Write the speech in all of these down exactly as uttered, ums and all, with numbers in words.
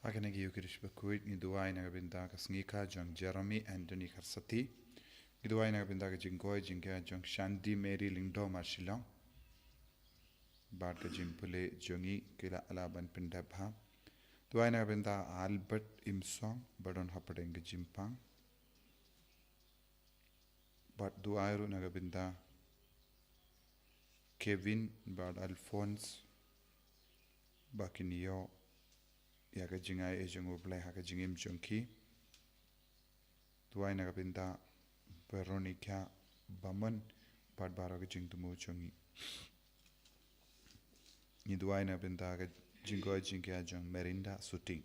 Ha kane ka ïing ki dusba khuid ngi duwai na ka bynta ka sngi ka jong Jeremy Anthony Kharsati. Ngi duwai na ka bynta ka jingkoi jingkhiah jong Shanti Mary Lyngdoh Marshillong bad ka jingpule jong ngi ki la lah ban pyndep bha. Duwai na ka bynta Albert Imsong ba don hapdeng ka jingpang. Bad duwai ruh na ka bynta Kevin bad Alphonse ba kin ïoh ïa ka jingai jong U Blei ha ka jingim jong ki. Duwai na ka bynta Veronica Bamon bad baroh ka jingthmu jong ngi. Ngi duwai na ka bynta ka jingkoi jingkhiah jong Merinda Suting.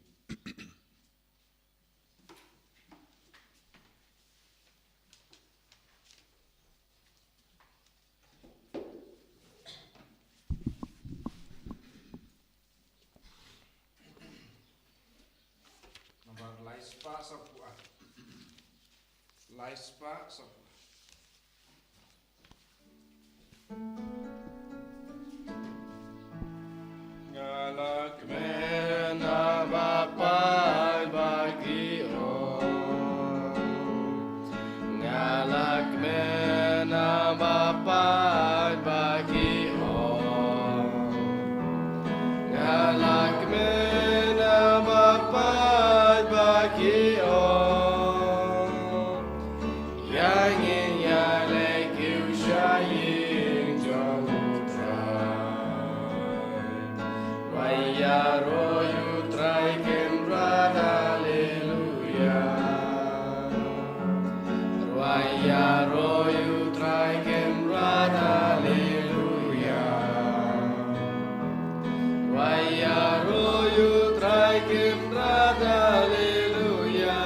Nambar lai spah saphew ar. Lai spah saphew ar. Nga la kmen ha ba paid ba ki ong. Nga la kmen ha ba paid ba ki ong. Nga la kmen ha ba paid ba ki ong. Ïa ngin ïaleh kiew sha ïing jong U Trai. Rwai ïaroh ïa U Trai Kynrad, haleluya. Rwai ïaroh ïa U Trai Kynrad, haleluya. Rwai ïaroh ïa U Trai Kynrad, haleluya.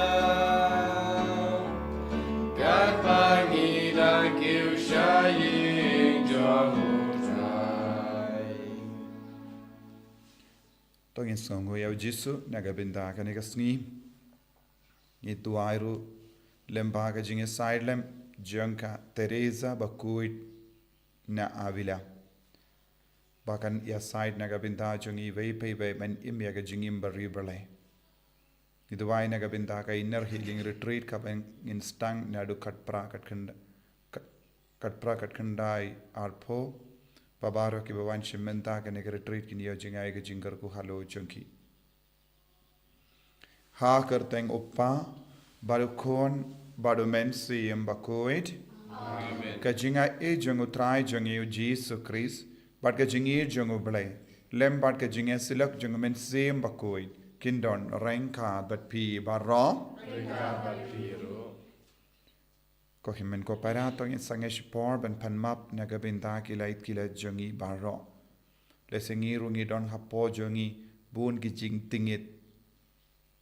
Katba ngi dang kiew sha ïing jong U Trai. To ngin sngewnguh ïa U Jisu na ka bynta kane ka sngi. Ngi duwai ruh lem bad ka jingïasaid lem jong ka Teresa Bakhuid na Avila, ba kan ïasaid na ka bynta jong ngi iwei pa iwei ban im ïa ka jingim ba ri ba lai. Ngi duwai na ka bynta ka Inner Healing Retreat kaba ngin sdang naduh khatphra khatkhyndai, khat-, khatphra khatkhyndai arphew, ba baroh kiba wan shim bynta kane ka retreat kin ïoh jngai ka jingkyrkhu halor jong ki. Ha ka kyrteng U Kpa bad U Khun bad U Mynsiem Bakhuid. Amen. Ka jingaiei jong U Trai jong ngi U Jisu Khrist bad ka jingïeit jong U Blei lem bad ka jingïasyllok jong U Mynsiem Bakhuid kin don ryngkat bad phi baroh. Ryngkat bad phi ruh. Ko hynmen ko para, to ngin sangeh shipor ban pan map na ka bynta ki lait ki lait jong ngi baroh. Lehse ngi ruh ngi don hapoh jong ngi bun ki jingtingit.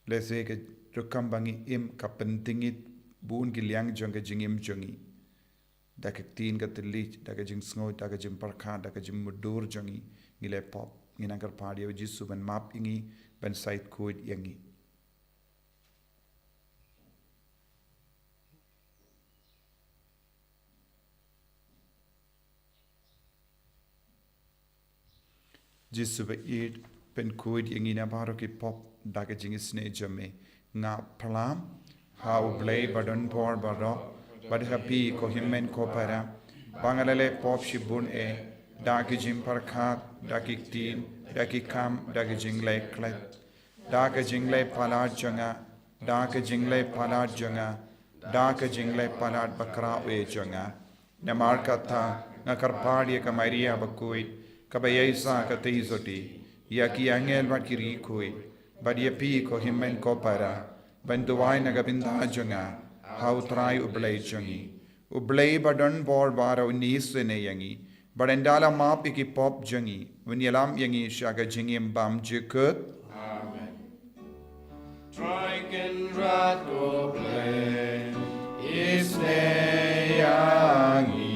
Lehse ka rukom ba ngi im ka pyntingit bun ki liang jong ka jingim jong ngi. Da ka ktien ka thylliej, da ka jingsngew, da ka jingpyrkhat, da ka jingmudui jong ngi, ngi la pop. Ngi nang kyrpad ïa U Jisu ban map ïa ngi, ban said khuid ïa ngi. Jisu ba ïeit, pynkhuid ïa ngi na baroh ki pop da ka jingisynei jong me. Nga phla ha U Blei ba don bor baroh, bad ha phi ko hynmen ko para, ba nga la leh pop shibun eh, da ki jingpyrkhat, da ki ktien, da ki kam, da ki jingleh klet. Da ka jingleh palat jong nga, da ka jingleh palat jong nga, da ka jingleh palat bakhraw eh jong nga. Namar kata nga kyrpad ïa ka Maria bakhuid, kaba ïaishah ka theisotti, ïa ki angel bad ki riewkhuid, bad ïa phi ko hynmen ko para, ban duwai na ka bynta jong nga ha U Trai U Blei jong ngi. U Blei ba don bor baroh un isynei ïa ngi, bad un da la map ïa ki pop jong ngi, un ïalam ïa ngi sha ka jingim bymjukut. Amen. Trai Kynrad ko Blei, isynei ïa ngi.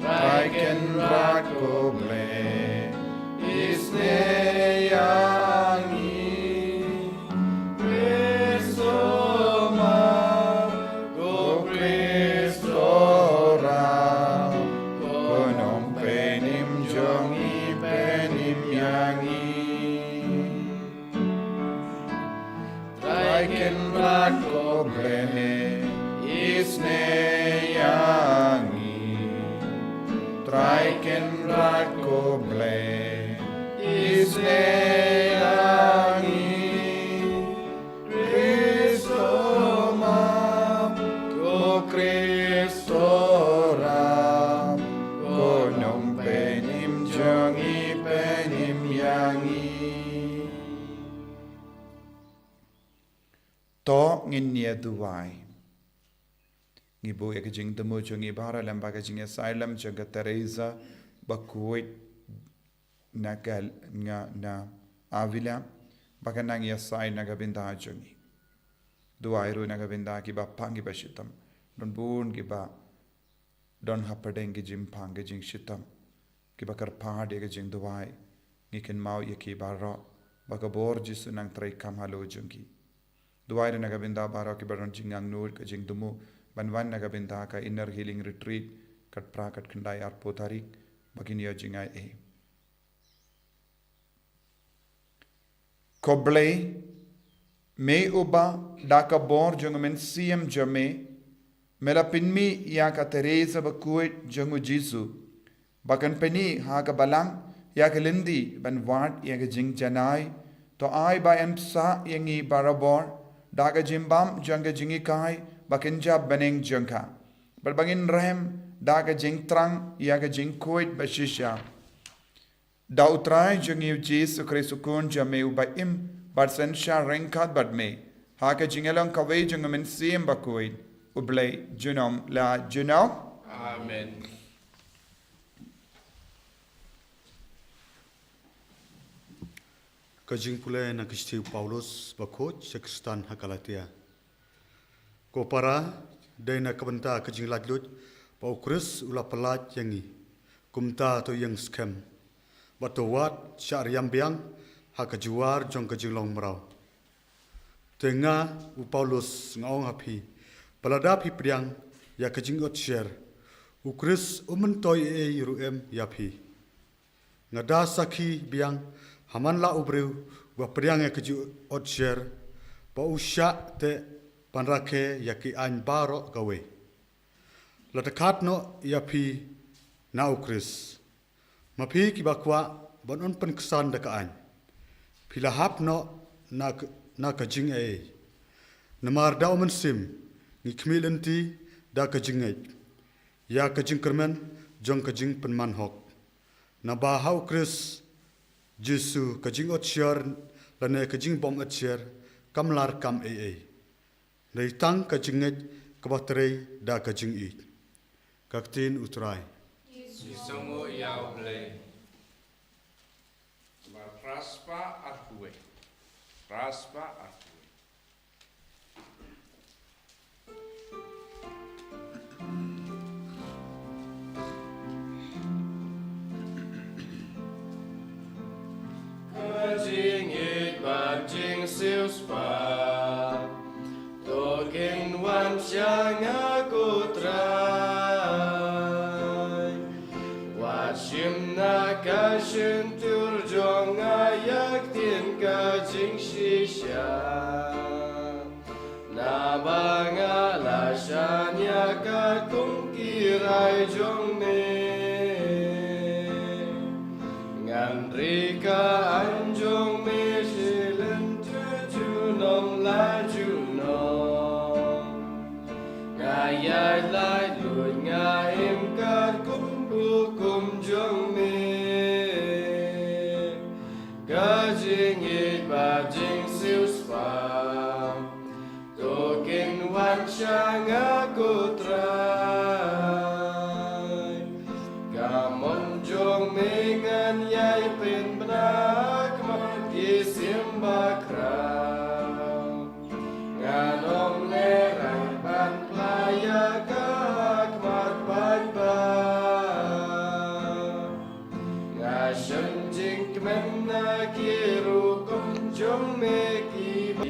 Trai Kynrad ko Blei, isynei ïa ngi. Khrist, ko Khrist, ko Trai, ko Nongpynim jong ngi, pynim ïa ngi. Sneha ngi, Kristo ma, ko Kristo ram, ko nongpynim jong ngi, pynim ïa ngi. To ngin ïa duwai. Ngi buh ïa ka jingthmu jong ngi baroh lem bad ka jingïasaid lem jong ka Teresa bakhuid na ka nga na Avila, ba kan nang ïasaid na ka bynta jong ngi. Duwai ruh na ka bynta kiba pang kiba shitom. Don bun kiba don hapdeng ki jingpang ki jingshitom, kiba kyrpad ïa ka jingduwai. Ngi kynmaw ïa ki baroh, ba ka bor Jisu nang trei kam halor jong ki. Duwai ruh na ka bynta baroh kiba don jingangnud ka jingthmu ban wan na ka bynta ka Inner Healing Retreat, katphra katkhyndai arphew tarik, ba kin ïoh jingaiei. Ko Blei, me uba da ka bor jong u Mynsiem jong me, me la pynmih ïa ka Teresa bakhuid jong u Jisu, ba kan pyni ha ka balang ïa ka lynti ban wad ïa ka jingjanai, to ai ba yn pynshai ïa ngi barabor da ka jingbam jong ka jinghikai bakynja bneng jong ka, bad ba ngin rem da ka jingthrang ïa ka jingkhuid bashisha. Da U Trai jong ngi U Jisu Khrist U Khun jong me uba im bad synshar ryngkat bad me, ha ka jingïalong kawei jong U Mynsiem Bakhuid, U Blei junom la junom. Amen. Ka jingpule na ka shithi u Paulus bakhuid sha ki Khristan ha Galatia. Ko para, dei na ka bynta ka jinglaitluid ba U Khrist u la pyllait ïa ngi, kumta to ïeng skhem, bad to wad shah riam biang ha ka jwar jong ka jinglong mraw. Te nga u Paulus nga ong ha phi, ba lada phi pdiang ïa ka jingotsiar, U Khrist um myntoi ei ei ruh em ïa phi. Nga da sakhi biang ha man la u briew uba pdiang ïa ka jingotsiar, ba u shah teh ban rakhe ïa ki aiñ baroh kawei. La dkhot noh ïa phi na U Khrist. Ma phi kiba kwah ban ym pynksan da ka aiñ, phi la hap noh na ka, na ka jingaiei. Namar da U Mynsiem ngi khmih lynti da ka jingngeit ïa ka jingkyrmen jong ka jingpynman hok. Naba ha U Khrist Jisu ka jingotsiar lane ka jingbym otsiar kam lah kam ei ei. Dei tang ka jingngeit kaba trei da ka jingïeit. Ka ktien U Trai. Ki sngewbha ïa U Blei. Ba phra spah arphew wei. Phra spah arphew wei. Ka jingïeit bad jingsiewspah, to kin wan sha nga ko Trai. Wat shim na ka shyntur jong nga ïa ka ktien ka jingshisha. Naba nga la shaniah katkum ki rai jong me. Ngan ri ka aiñ jong me shi lynti junom la junom. Nga ïaid laitluid nga im katkum ka hukum jong me. Ka jingïeit bad jingsiewspah, to kin wan sha nga ko Trai. Ka mon jong me ngan ïai pynbna ha khmat ki siem bakhraw. Ngan ym lehraiñ ban phla ïa ka ha khmat paidbah. Nga shon jingkmen na ki rukom jong me kiba.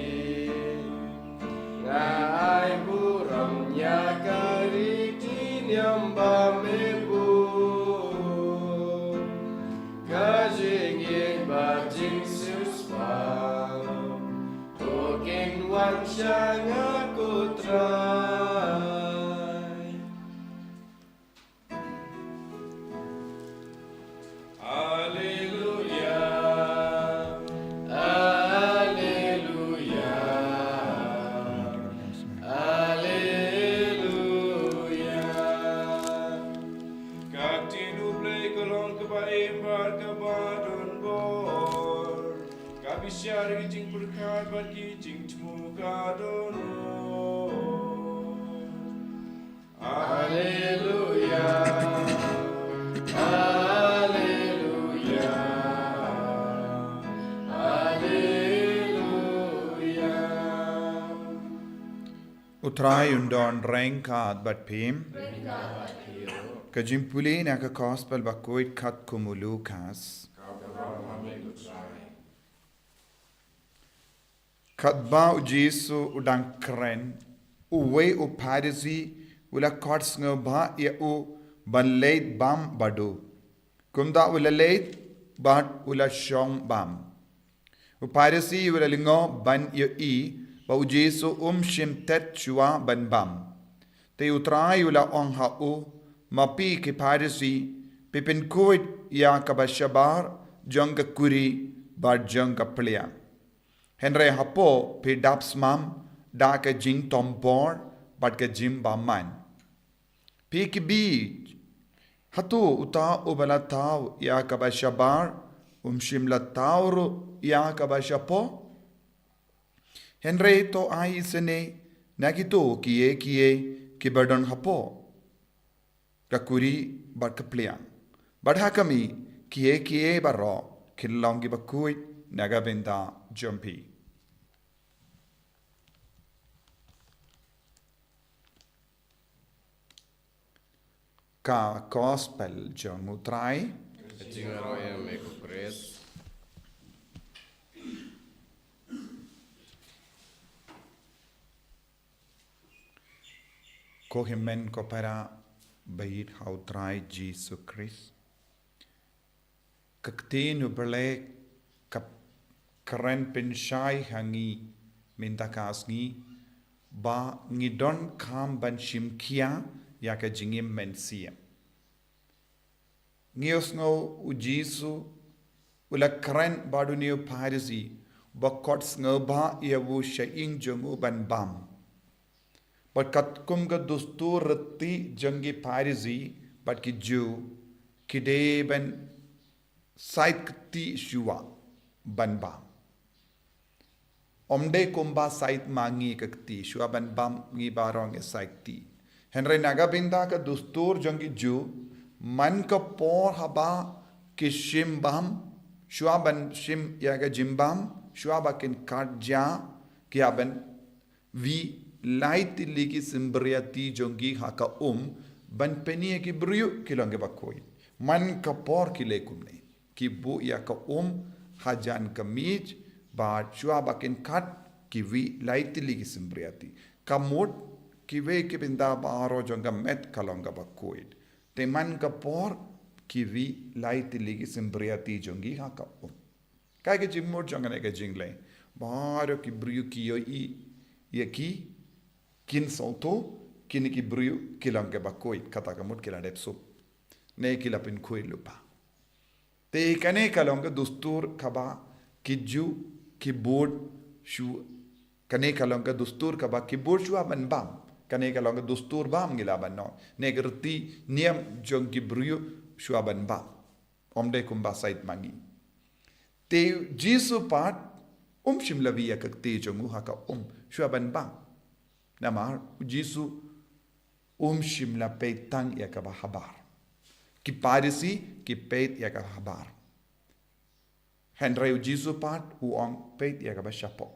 Nga ai burom ïa ka ri ki niam ba me buh. Ka jingïeit bad jingsiewspah, to kin wan sha nga ko Trai. Haleluya. Share ki jingpyrkhat bad ki jingthmu ka dohnud. Alleluia. Alleluia. Alleluia. U Trai un don ryngkat bad phi. Ka jingpule na ka Gospel bakhuid katkum u Lukas. Katba u Jisu u dang kren, uwei u Pharisi u la khot sngewbha ïa u ban leit bam bad u. Kumta u la leit bad u la shong bam. U Pharisi u la lyngngoh ban ïohi ba u Jisu um shim thied shuwa ban bam. Te u Trai u la ong ha u, ma phi ki Pharisi, phi pynkhuid ïa kaba shabar jong ka kuri bad jong ka pliang. Hynrei hapoh phi dap smam da ka jingtombor bad ka jingbymman. Phi ki bih, hato uta uba la thaw ïa kaba shabar um shym la thaw ruh ïa kaba shapoh? Hynrei to ai isynei na kito kiei kiei kiba don hapoh ka kuri bad ka pliang. Bad ha ka mih kiei kiei baroh kin long kiba khuid na ka bynta jong phi. Ka Gospel jong u Trai. Ka jingïarap ïa me ko Khrist. Ko hynmen ko para ba ïeit ha u Trai Jisu Khrist. Ka ktien u Blei ka kren pynshai ha ngi mynta ka sngi ba ngi donkam ban shim khia ïa ka jingim mynsiem. Ngi ïohsngew u Jisu u la kren bad une u Pharisi ba khot sngewbha ïa u sha ïing jong u ban bam. Bad katkum ka dustur rtieh jong ki Pharisi bad ki Jiw, ki dei ban sait kti shuwa ban bam. Ym dei kumba sait ma ngi ka kti, shuwa ban bam ngi baroh ngi sait kti. Hynrei na ka bynta ka dustur jong ki Jiw, man ka por haba ki shim bam, shuwa ban shim ïa ka jingbam, shuwa ba kin kat ja, ki hap ban wih lai tylli ki symbriati jong ki ha ka um ban pyni ïa ki briew ki long kiba khuid. Man ka por ki leh kumne, ki buh ïa ka um hajan ka miej, bad shuwa ba kin kat ki wih lai tylli ki symbriati. Ka mut kiwei ki bynta baroh jong ka met ka long kaba khuid. Te man ka por ki wih lai tylli ki symbriati jong ki ha ka um. Kaei ka jingmut jong kane ka jingleh? Baroh ki briew ki ïohi ïa ki, kin sngewthuh kine ki briew ki long kiba khuid, kata ka mut ki la dep suk ne ki la pynkhuid lypa. Te kane ka long ka dustur kaba ki Jiw ki bud shu, kane ka long ka dustur kaba ki bud shuwa ban bam. Kane ka long ka dustur bam ngi lah ban ong, ne ka rtieh niam jong ki briew shuwa ban bam. Ym dei kumba sait ma ngi. Te u Jisu pat um shym la wih ïa ka kti jong u ha ka um shuwa ban bam. Namar u Jisu um shym la peit tang ïa kaba habar. Ki Pharisi ki peit ïa kaba habar. Hynrei u Jisu pat u ong peit ïa kaba shapoh.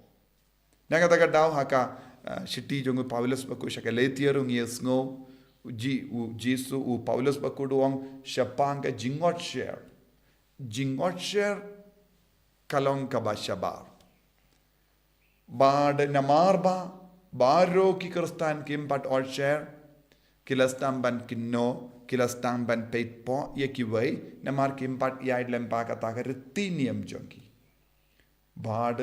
Na kata ka daw ha ka, eh, shithi jong u Paulus bakhuid sha ki Galatia ruh ngi ïohsngew u Ji-, u Jisu, u Paulus bakhuid u ong shaphang ka jingotsher. Jingotsher ka long kaba shabar. Bad namar ba baroh ki Khristan kim pat otsher, ki la sdang ban kynnoh, ki la sdang ban peit poh ïa kiwei, namar kim pat ïaid lyngba kata ka rtieh niam jong ki. Bad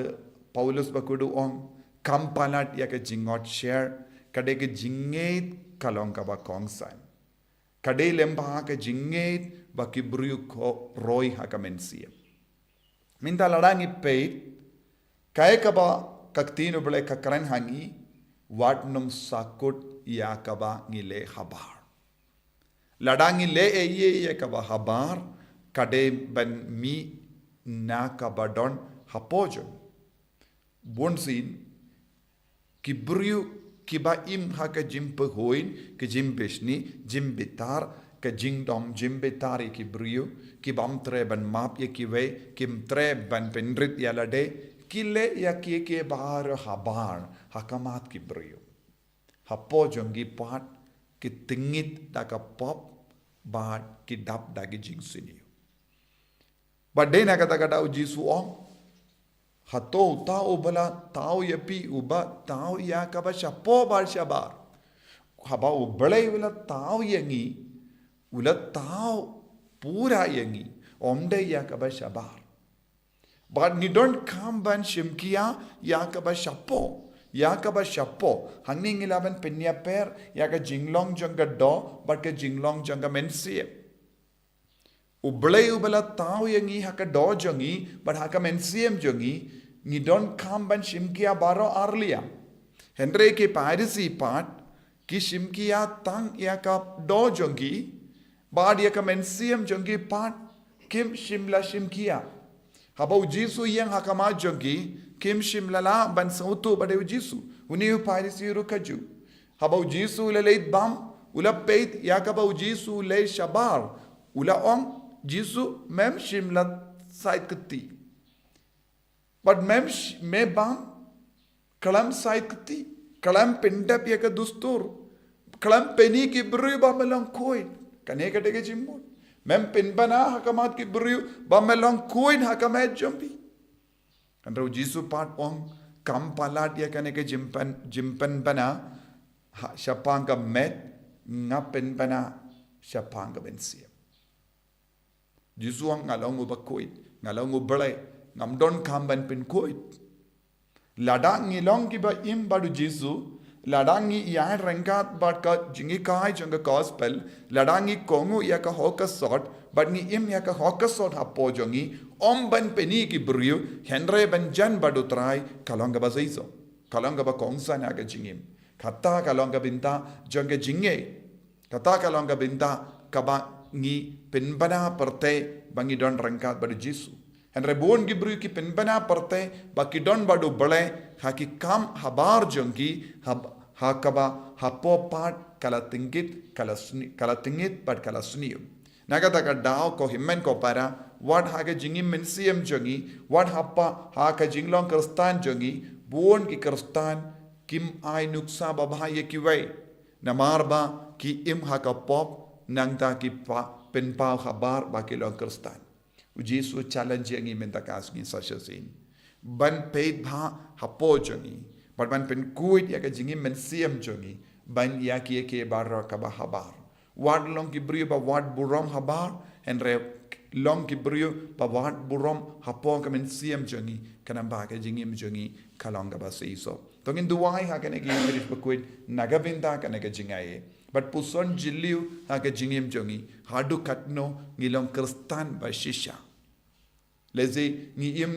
Paulus bakhuid u ong, kam palat ïa ka jingotsher, ka dei ka jingngeit ka long kaba kongsan. Ka dei lyngba ka jingngeit ba ki briew ko roi ha ka mynsiem. Mynta lada ngi peit kaei kaba ka ktien u Blei ka kren ha ngi, wat nym sakut ïa kaba ngi leh habar. Lada ngi leh ei ei ïa kaba habar, ka dei ban mih na kaba don hapoh jong. Bun sien ki briew kiba im ha ka jingpyrkhat, ka jingbishni, jingbitar, ka jingdom jingbitar ïa ki briew ki bym treh ban map ïa kiwei, kim treh ban pynrit ïa lade, ki leh ïa kiei kiei baroh habar ha khmat ki briew. Hapoh jong ki pat ki tngit da ka pop bad ki dap da ki jingsniew. Bad dei na kata ka daw u Jisu u ong, hato uta uba la thaw ïa phi uba thaw ïa kaba shapoh bad shabar? Haba U Blei u la thaw ïa ngi, u la thaw pura ïa ngi, ym dei ïa kaba shabar. Bad ngi donkam ban shim khia ïa kaba shapoh, ïa kaba shapoh. Hangne ngi lah ban pynïapher ïa ka jinglong jong ka doh bad ka jinglong jong ka mynsiem. U Blei uba la thaw ïa ngi ha ka doh jong ngi bad ha ka mynsiem jong ngi, ngi donkam ban shim khia baroh arliang. Hynrei ki Pharisi pat ki shim khia tang ïa ka doh jong ki, bad ïa ka mynsiem jong ki pat kim shym la shim khia. Haba u Jisu u ïeng ha khmat jong ki, kim shym la lah ban sngewthuh ba dei u Jisu. Une u Pharisi ruh kajuh. Haba u Jisu u la leit bam, u la peit ïa kaba u Jisu u leh shabar, u la ong, Jisu, mem shym la sait kti. Bad mem sh-, me bam, khlem sait kti, khlem pyndep ïa ka dustur, khlem pyni ki briew ba me long khuid. Kane ka dei ka jingmut. Mem pynbna ha khmat ki briew ba me long khuid ha ka met jong phi. Hynrei u Jisu pat u ong, kam palat ïa kane ka jingpyn-, jingpynbna ha, shaphang ka met, nga pynbna shaphang ka mynsiem. Jisu u ong, nga long uba khuid, nga long U Blei, ngam donkam ban pynkhuid. Lada ngi long kiba im bad u Jisu, lada ngi ïaid ryngkat bad ka jinghikai jong ka gospel, lada ngi kohnguh ïa ka hok ka sot, bad ngi im ïa ka hok ka sot hapoh jong ngi, ym ban pyni ki briew, hynrei ban jan bad u Trai, ka long kaba shisha, ka long kaba kongsan ha ka jingim. Kata ka long ka bynta jong ka jingngeit. Kata ka long ka bynta kaba ngi pynbna pyrthei ba ngi don ryngkat bad u Jisu. Hynrei bun ki briew ki pynbna pyrthei ba ki don bad U Blei ha ki kam habar jong ki, ha, ha kaba hapoh pat ka la tngit, ka la sni-, ka la tngit bad ka la sniew. Na kata ka daw ko hynmen ko para, wat ha ka jingim mynsiem jong ngi, wat hapoh ha ka jinglong Khristan jong ngi, bun ki Khristan kim ai nuksa babha ïa kiwei. Namar ba ki im ha ka pop, nangta ki pa-, pynpaw habar ba ki long Khristan. U Jisu u challenge ïa ngi mynta ka sngi sa shisien ban peit bha hapoh jong ngi, bad ban pynkhuid ïa ka jingim mynsiem jong ngi ban ïa kiei kiei baroh kaba habar. Wat long ki briew ba wad burom habar, hynrei long ki briew ba wad burom hapoh ka mynsiem jong ngi, khnang ba ka jingim jong ngi ka long kaba shisha. To ngin duwai ha kane ka Eucharist bakhuid na ka bynta kane ka jingaiei. Bad puson jylliew ha ka jingim jong ngi, haduh katno ngi long Khristan ba shisha. Lehse ngi im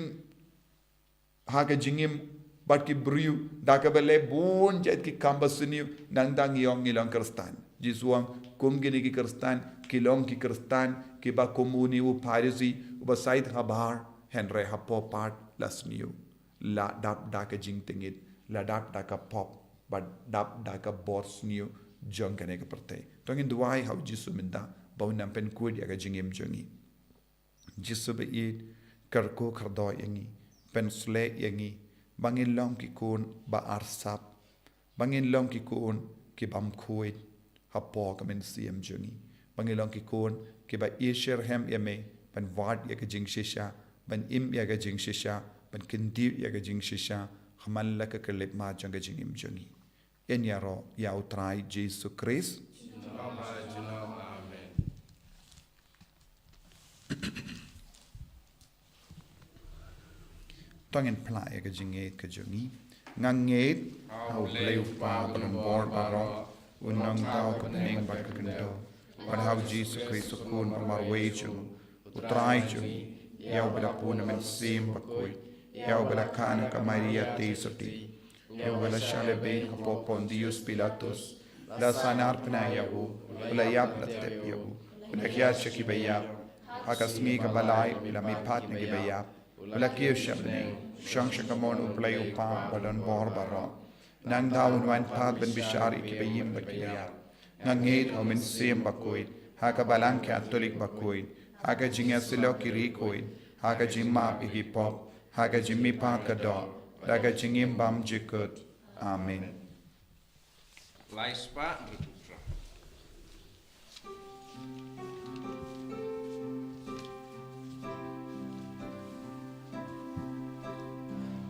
ha ka jingim bad ki briew da kaba leh bun jait ki kam ba sniew, nangta ngi ong ngi long Khristan. Jisu u ong, kum kine ki Khristan, ki long ki Khristan kiba kum une u Pharisi uba sait habar, hynrei hapoh pat la sniew, la dap da ka jingtngit, la dap da ka pop, bad dap da ka bor sniew jong kane ka pyrthei. To ngin duwai ha u Jisu mynta ba un nang pynkhuid ïa ka jingim jong ngi. Jisu ba ïeit, kyrkhu kyrdoh ïa ngi, pynshlei ïa ngi ba ngin long ki khun ba arsap, ba ngin long ki khun ki bym khuid hapoh ka mynsiem jong ngi, ba ngin long ki khun kiba ïeit shitrhem ïa me, ban wad ïa ka jingshisha, ban im ïa ka jingshisha, ban kyntiew ïa ka jingshisha ha man la ka khyllipmat jong ka jingim jong ngi. Ngin ïaroh ïa u Trai Jisu Khrist. Amen. To ngin phla ïa ka jingngeit ka jong ngi. Nga ngeit ha u Blei u Kpa ba donbor baroh, u nongthaw ka bneng bad ka khyndew, bad ha u Jisu Khrist u Khun ba marwei jong u, u Trai jong ngi, ïa uba la pun na Mynsiem Bakhuid, ïa uba la kha na ka Maria Theisotti, ïa uba la shah lehbeiñ hapoh Pontius Pilatus, la sahnarphna ïa u, u la ïap, la tep ïa u, u la hiar sha kiba ïap, ha ka sngi kaba lai u la mihpat na kiba ïap, U la kiew sha bneng, shong sha kamon U Blei U Kpa ba don bor baroh. Nangta un wan pat ban bishar ïa kiba im bad kiba ïap. Nga ngeit ha U Mynsiem Bakhuid, ha ka Balang Katholik bakhuid, ha ka jingïasyllok ki riewkhuid, ha ka jingmap ïa ki pop, ha ka jingmihpat ka doh, da ka jingim bymjukut. Amen. Lai spah, beri putra.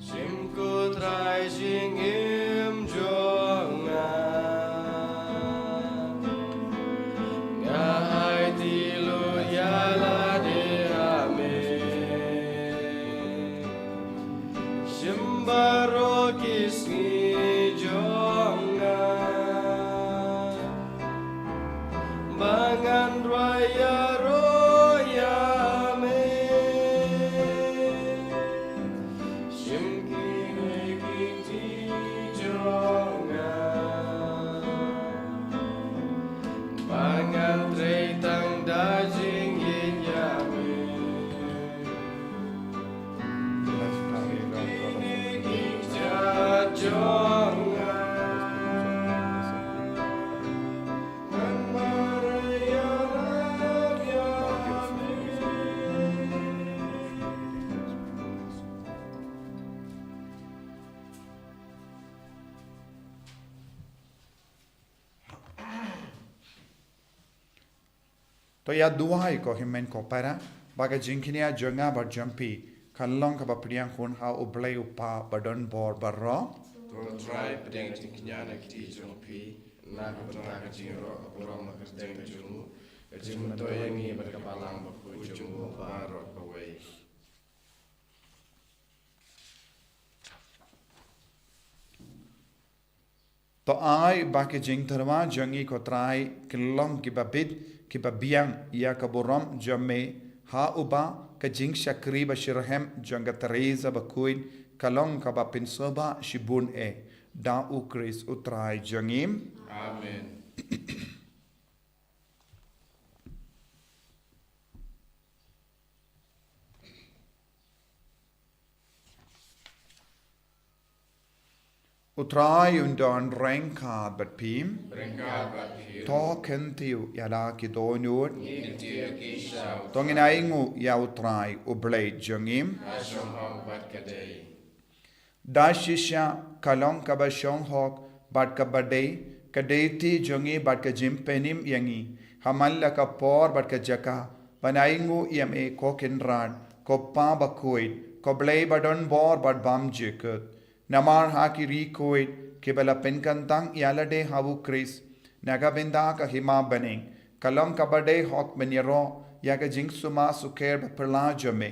Shim ko Trai jingim jong nga. Nga aiti lut ïa lade ha me. Shim baroh ki sngi jong nga. Ba ngan rwai ïaroh ïa me. Shim kine ki kti jong nga. Ba ngan trei tang da jingïeit ïa me. To ïa duwai ko hynmen ko para, ba ka jingkñia jong nga bad jong phi kan long kaba pdiang hun ha U Blei U Kpa ba don bor baroh. To Trai pdiang jingkñia na ki kti jong phi, na ka bynta ka jingïaroh ka burom ha ka kyrteng jong u, ka jingmyntoi ïa ngi bad ka Balang Bakhuid jong u baroh kawei. To ai ba ki jingtyrwa jong ngi ko Trai kin long kiba bit, kiba biang ïa ka burom jong me, ha uba ka jingshakri ba shitrhem jong ka Teresa Bakhuid ka long kaba pynsngewbha shibun eh, da U Khrist U Trai jong ngi. Amen. U Trai un don ryngkat bad phi. Ryngkat bad phi. To kyntiew ïa la ki dohnud. Ngin kyntiew ïa ki sha U Trai. To ngin ainguh ïa U Trai U Blei jong ngi. Ka shong hok bad ka dei. Da shisha ka long kaba shong hok bad kaba dei, ka dei kti jong ngi bad ka jingpynim ïa ngi ha man la ka por bad ka jaka, ban ainguh ïa me ko Kynrad, ko Kpa Bakhuid, ko Blei ba don bor bad bymjukut. Namar ha ki riewkhuid kiba la pynkyntang ïa lade ha U Khrist na ka bynta ka hima bneng, ka long kaba dei hok ban ïaroh ïa ka jingsumar sukher baphylla jong me,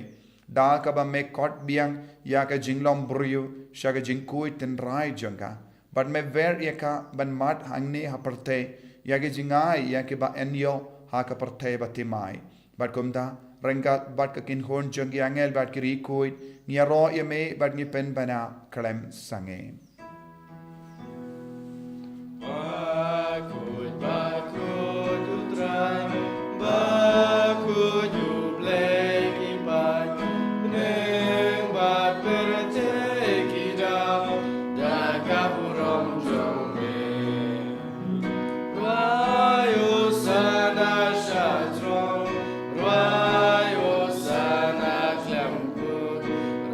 da kaba me khot biang ïa ka jinglong briew sha ka jingkhuid tynrai jong ka. Bad me wer ïa ka ban mad hangne ha pyrthei ïa ka jingai ïa kiba yn ïoh ha ka pyrthei bathymmai. Bad kumta, ryngkat bad ka kynhun jong ki angel bad ki riewkhuid, ngi ïaroh ïa me bad ngi pynbna khlem sangeh. Bakhuid, bakhuid U Trai, bakhuid U Blei ki paid, bneng bad pyrthei ki daw da ka burom jong me. Rwai Hosana sha throne, rwai Hosana khlem kut,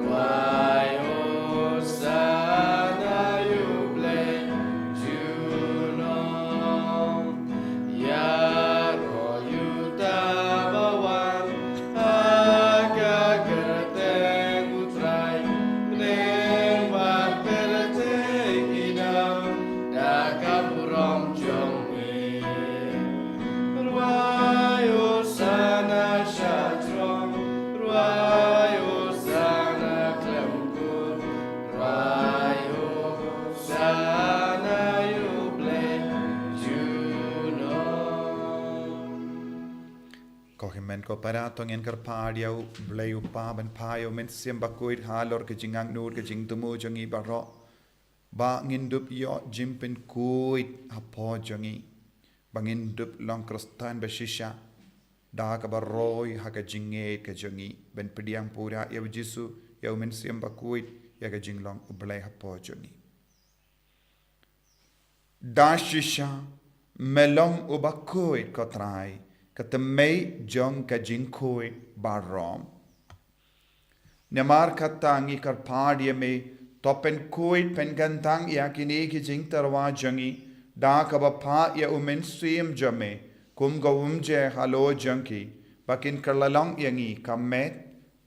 rwai Hosana ïa U Blei junom. Ïaroh ïa uta ba wan ha ka kyrteng U Trai, bneng bad pyrthei ki daw da ka burom jong me. Rwai Hosana sha throne, rwai Hosana khlem kut, rwai Hosana ïa U Blei junom. Ko hynmen ko para, to ngin kyrpad ïa U Blei U Kpa ban phah ïa U Mynsiem Bakhuid halor ka jingangnud ka jingthmu jong ngi baroh, ba ngin dup ïoh jingpynkhuid hapoh jong ngi, ba ngin dup long Khristan ba shisha, da kaba roi ha ka jingngeit ka jong ngi, ban pdiang pura ïa u Jisu, ïa u Mynsiem Bakhuid, ïa ka jinglong U Blei hapoh jong ngi. Da shisha me long uba khuid, ko Trai, ka tymmen jong ka jingkhuid baroh. Namar kata ngi kyrpad ïa me, to pynkhuid pynkyntang ïa kine ki jingtyrwa jong ngi, da kaba phah ïa u Mynsiem jong me kum ka umjer halor jong ki, ba kin kylla long ïa ngi ka met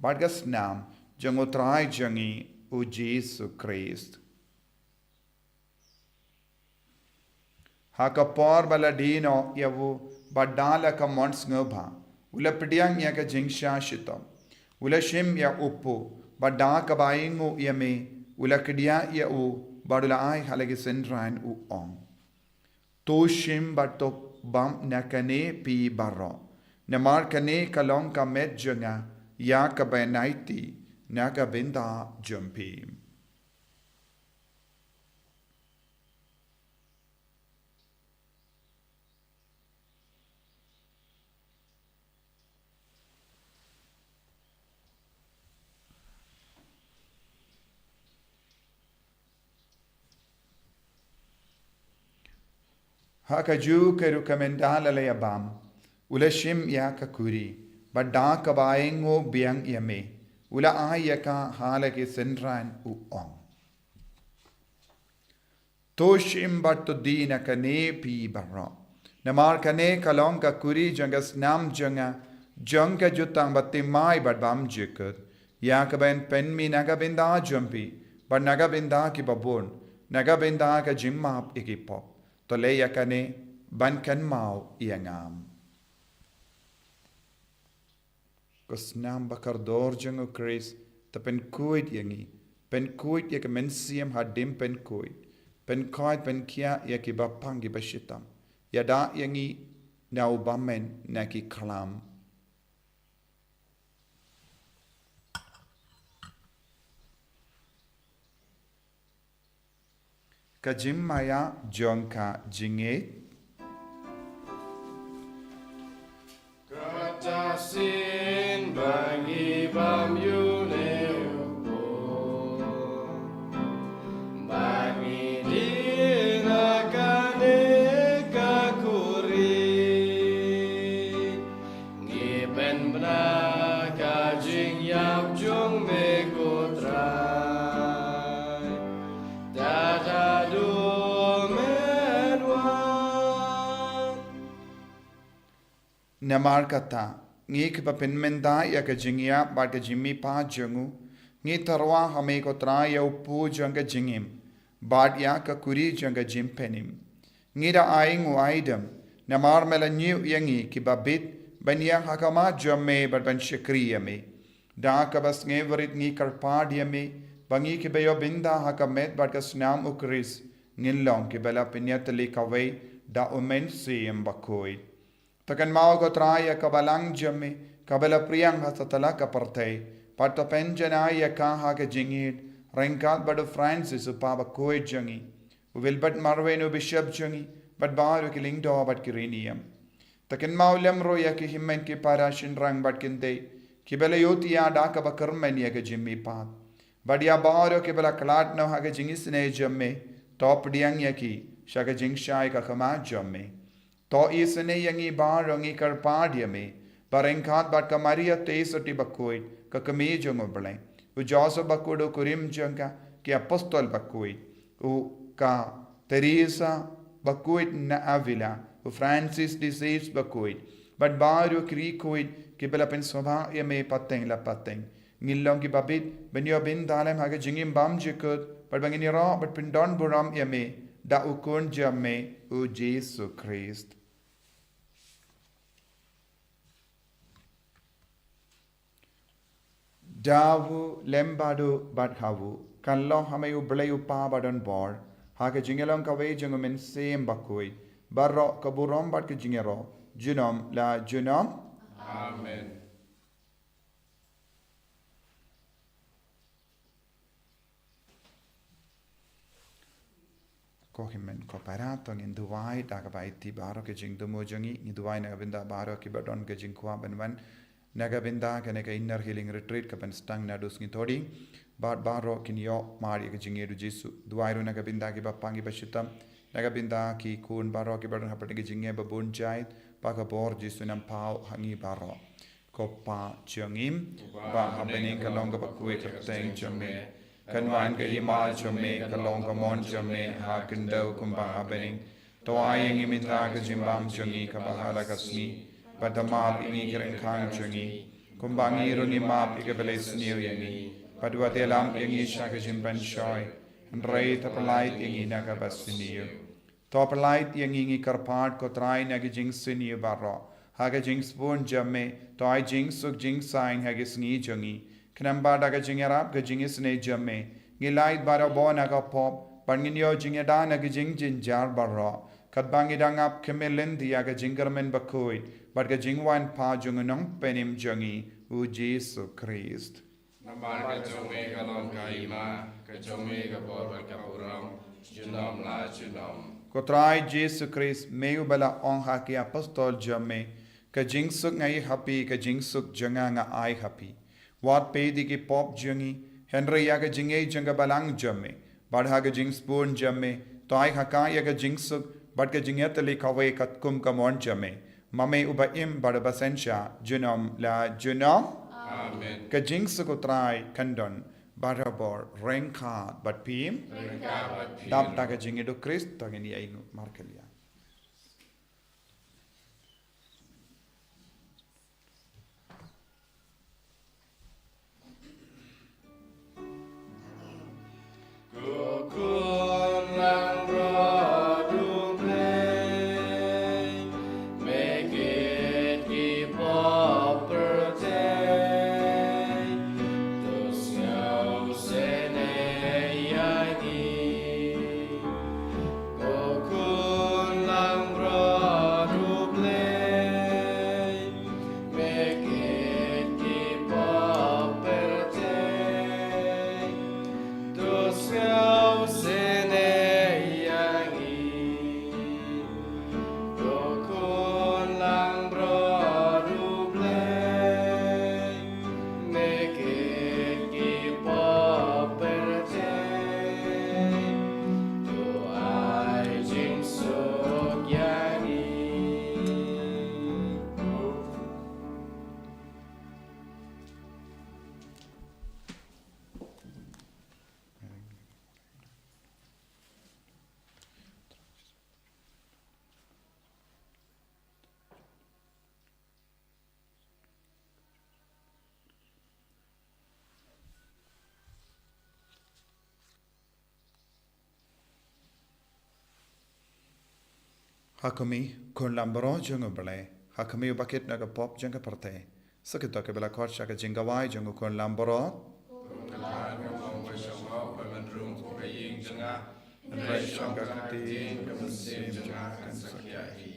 bad ka snam jong u Trai jong ngi u Jisu Khrist. Ha ka por ba la die noh ïa u, bad da la ka mon sngewbha, u la pdiang ïa ka jingshah shitom. U la shim ïa u kpu, bad da kaba ainguh ïa me, u la kdiah ïa u, bad u la ai ha la ki synran, u ong: To shim bad to bam na kane, phi baroh. Namar kane ka long ka met jong nga, ïa kaba yn aiti na ka bynta jong phi. Ha kajuh ka rukom, ynda la ïa bam, u la shim ïa ka kuri, bad da kaba ainguh biang ïa me, u la ai ïa ka ha la ki synran, u ong: To shim bad to die na kane, phi baroh. Namar kane ka long ka kuri jong ka snam jong nga, jong ka jutang bathymmai bad bymjukut, ïa kaba yn pynmih na ka bynta jong phi, bad na ka bynta ki babun, na ka bynta ka jingmap ïa ki pop. To leh ïa kane ban kynmaw ïa nga. Ko snam bakordor jong u Khrist, to pynkhuid ïa ngi, pynkhuid ïa ka mynsiem hadien pynkhuid, pynkhuid pynkhiah ïa ki bapang ki bashitom, ïada ïa ngi na u bymman na ki khlam. Ka jingmaïa jong ka jingngeit. Kata shisien ba ngi bam ïa une u kpu, ba ngi die na kane ka kuri, ngi pynbna ka jingïap jong me, ko Trai, tad haduh men wan. Namar kata, ngi kiba pynmynta ïa ka jingïap bad ka jingmihpat jong u, ngi tyrwa ha me, ko Trai, ïa u kpu jong ka jingim, bad ïa ka kuri jong ka jingpynim. Ngi da ai nguh ai dem, namar me la ñiew ïa ngi kiba bit, ban ïeng ha khmat jong me bad ban shakri ïa me. Da kaba sngewrit ngi kyrpad ïa me, ba ngi kiba ïoh bynta ha ka met bad ka snam u Khrist, ngin long kiba la pynïatylli kawei da u Mynsiem Bakhuid. To kynmaw, ko Trai, ïa ka balang jong me, kaba la pdiang ha satlak ka pyrthei, bad to pynjanai ïa ka ha ka jingïeid, ryngkat bad u Francis u Papa bakhuid jong ngi, u Wilbert Marweiñ u Bishop jong ngi, bad baroh ki lyngdoh bad ki riewniam. To kynmaw lem ruh ïa ki hynmen ki para shynrang bad kynthei, kiba la ïohthiah da kaba kyrmen ïa ka jingmihpat. Bad ïa baroh kiba la khlad noh ha ka jingisynei jong me, to pdiang ïa ki sha ka jingshai ka khmat jong me. To isynei ïa ngi baroh, ngi kyrpad ïa me, ba ryngkat bad ka Maria Theisotti bakhuid, ka Kmie jong u Blei, u Joseph bakhuid u kurim jong ka, ki Apostol bakhuid, u ka Teresa bakhuid na Avila, u Francis de Sales bakhuid, bad baroh ki riewkhuid kiba la pynsngewbha ïa me pateng la pateng, ngin long kiba bit ban ïoh bynta lem ha ka jingim bymjukut, bad ba ngin ïaroh bad pyndonburom ïa me da u Khun jong me, u Jisu Khrist. Da u lem bad u bad ha u, kan long ha me u Blei u Kpa badonbor, ha ka jingïalong kawei jong u Mynsiem Bakhuid, baroh ka burom bad ka jingïaroh, junom la junom. Amen. Ko hynmen ko para, to ngin duwai da kaba aiti baroh ka jingthmu jong ngi. Ngi duwai na ka bynta baroh kiba don ka jingkwah ban wan na ka bynta kane ka Inner Healing Retreat kaban sdang naduh sngi Thohdieng. Bad baroh kin ïoh mar ïa ka jingngeit u Jisu. Duwai ruh na ka bynta kiba pang kiba shitom, na ka bynta ki khun baroh kiba don hapdeng ka jingngeit ba bun jait, ba ka bor Jisu un nang paw ha ngi baroh. Ko Pa jong ngi ba ha bneng, ka long kaba khuid ka kyrteng jong me. Kan wan ka hima jong me, ka long ka mon jong me ha khyndew kumba ha bneng. To ai ïa ngi mynta ka jingbam jong ngi kaba ha la ka sngi. Bad to map ïa ngi ki ryngkhang jong ngi, kumba ngi ruh ngi map ïa kiba leh sniew ïa ngi. Bad wat ïalam ïa ngi sha ka jingpynshoi, hynrei to pyllait ïa ngi na kaba sniew. To pyllait ïa ngi, ngi kyrpad ko Trai, na ki jingsniew baroh. Ha ka jingsbun jong me, to ai jingsuk jingsaiñ ha ki sngi jong ngi. Khnang ba da ka jingïarap ka jingisynei jong me, ngin lait barabor na ka pop, bad ngin ïoh jingïada na ki jingjynjar baroh, katba ngi dang ap khmih lynti ïa ka jingkyrmen bakhuid bad ka jingwan pat jong u Nongpynim jong ngi, u Jisu Khrist. Namar ka jong me ka long ka hima, ka jong me ka bor bad ka burom, junom la junom. Ko Trai Jisu Khrist, me uba la ong ha ki apostol jong me, ka jingsuk nga ai ha phi, ka jingsuk jong nga nga ai ha phi. Wat peit ïa ki pop jong ngi, hynrei ïa ka jingngeit jong ka balang jong me. Bad ha ka jingsbun jong me, to ai ha ka ïa ka jingsuk bad ka jingïatylli kawei katkum ka mon jong me, ma me uba im bad uba synshar junom la junom. Amen. Ka jingsuk u Trai kan don barabor ryngkat bad phi. Ryngkat bad phi. Dap da ka jingïeit u Khrist, to ngin ïa ainguh markylliang. Ko khun langbrot U Blei, me kit ki pop pyrthei, to sngewsynei ïa ngi. Ko khun langbrot U Blei, me kit ki pop pyrthei, to ai jingsuk ïa ngi. Ha khmih, khun langbrot jong U Blei, ha khmih uba kit na ka pop jong ka pyrthei. Sa kito kiba la khot sha ka jingkhawai jong u khun langbrot. Kum ka la ong ba shong hok ba men rung kum ka ïing jong nga, hynrei shong ka ktien, ka mynsiem jong nga kan sa khia hi.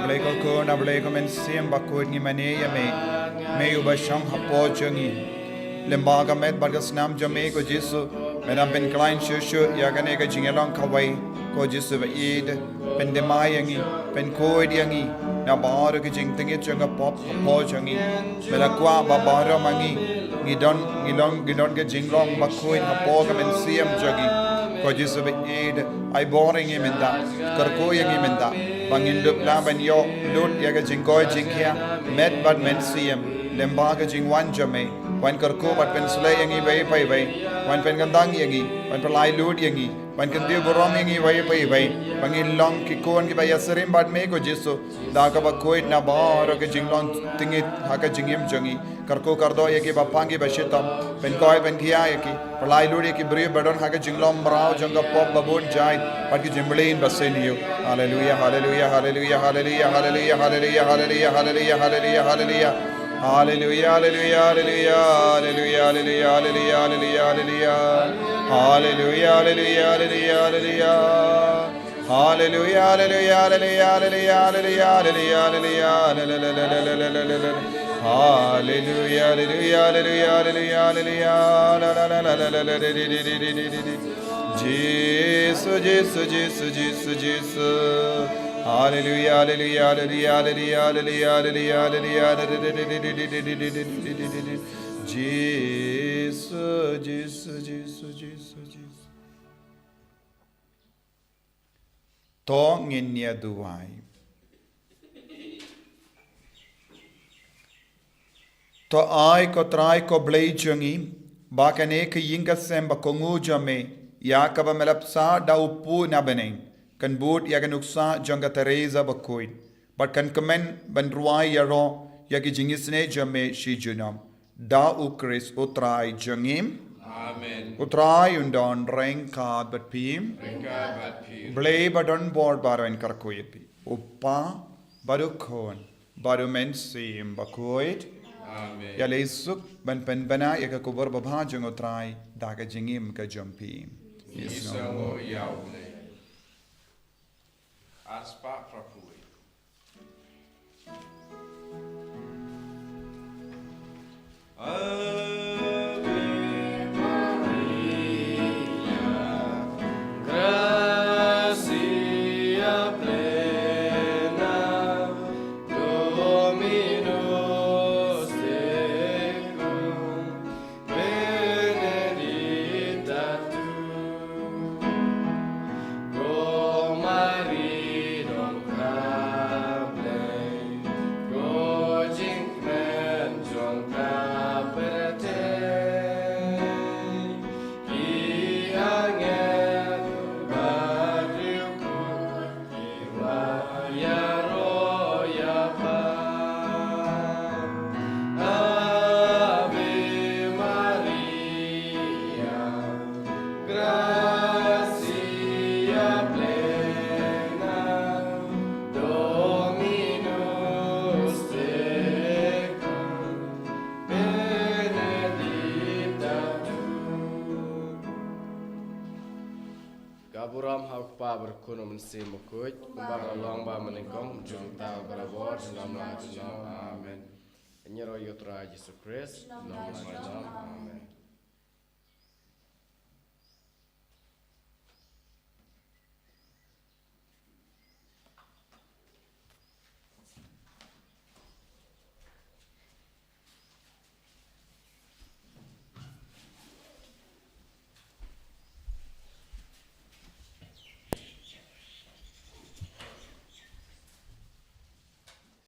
Blei ko Khun, A Blei ko Mynsiem Bakhuid, ngi mane ïa me, me uba shong hapoh jong ngi. Lyngba ka met bad ka snam jong me ko Jisu, me dang pynkhlaiñ shuh shuh ïa kane ka jingïalong kawei. Ko Jisu ba ïeit, pyndem ïa ngi, pynkhuid ïa ngi na baroh ki jingtngit jong ka pop hapoh jong ngi. Me la kwah ba baroh ma ngi ngi don, ngi long, ngi don ka jinglong bakhuid hapoh ka mynsiem jong ngi. Ko Jisu ba ïeit, ai bor ïa ngi mynta, kyrkhu ïa ngi mynta, ba ngin dup lah ban ïoh lut ïa ka jingkoit jingkhiah met bad mynsiem lyngba ka jingwan jong me. Wan kyrkhu bad pynshlei ïa ngi iwei pa iwei, wan pynkyndang ïa ngi, wan pynlait lut ïa ngi, wan kyntiew burom ïa ngi iwei pa iwei, ba ngin long ki khun kiba ïasyriem bad me ko Jisu, da kaba khuid na baroh ka jinglong tngit ha ka jingim jong ngi. Kyrkhu kyrdoh ïa kiba pang kiba shitom, pynkhuid pynkhiah ïa ki, pynlait lut ïa ki briew ba don ha ka jinglong mraw jong ka pop ba bun jait bad ki jingmlien ba sniew. Haleluia, haleluia, haleluia, haleluia, haleluia, haleluia, haleluia, haleluia, haleluia, haleluia. Haleluia, haleluia, haleluia, haleluia, haleluia, haleluia, haleluia. Haleluia, haleluia, haleluia, haleluia. Haleluia, haleluia, haleluia, haleluia, haleluia, haleluia, haleluia, haleluia, haleluia. Haleluia, haleluia, haleluia, haleluia, haleluia. La, la, la, la, la, la, la, di, di, di, di, di, di, di. Jisu, Jisu, Jisu, Jisu, Jisu. Haleluia, haleluia, haleluia, haleluia, haleluia, haleluia, haleluia. Jisu, Jisu, Jisu, Jisu, Jisu. To ngin ïa duwai. To ai ko Trai ko Blei jong ngi, ba kane ka ïing ka sem ba kohnguh jong me, ïa kaba me la pynsaw da u Kpu na bneng, kan bud ïa ka nuksa jong ka Teresa bakhuid, bad kan kmen ban rwai ïaroh ïa ki jingisynei jong me shi junom. Da U Khrist U Trai jong ngi. Amen. U Trai un don ryngkat bad phi. Ryngkat bad phi. Blei ba don bor baroh un kyrkhu ïa phi. U Kpa, bad U Khun, bad U Mynsiem Bakhuid. Amen. Ïaleh suk ban pynbna ïa ka khubor babha jong U Trai da ka jingim ka jong phi. Ngi sngewnguh ïa U Blei. Aspah Phraphew. Ave Maria, gratia plena, Dominus tecum, benedicta tu cum mulieribus, Ave Maria, gratia plena, Dominus tecum, benedicta tu. Ka burom ha U Kpa bad U Khun bad U Mynsiem Bakhuid, kumba ka long ba mynnyngkong, mynta bad barabor, junom la junom. Amen. Ngi ïaroh ïa U Trai Jisu Khrist, junom la junom. Amen.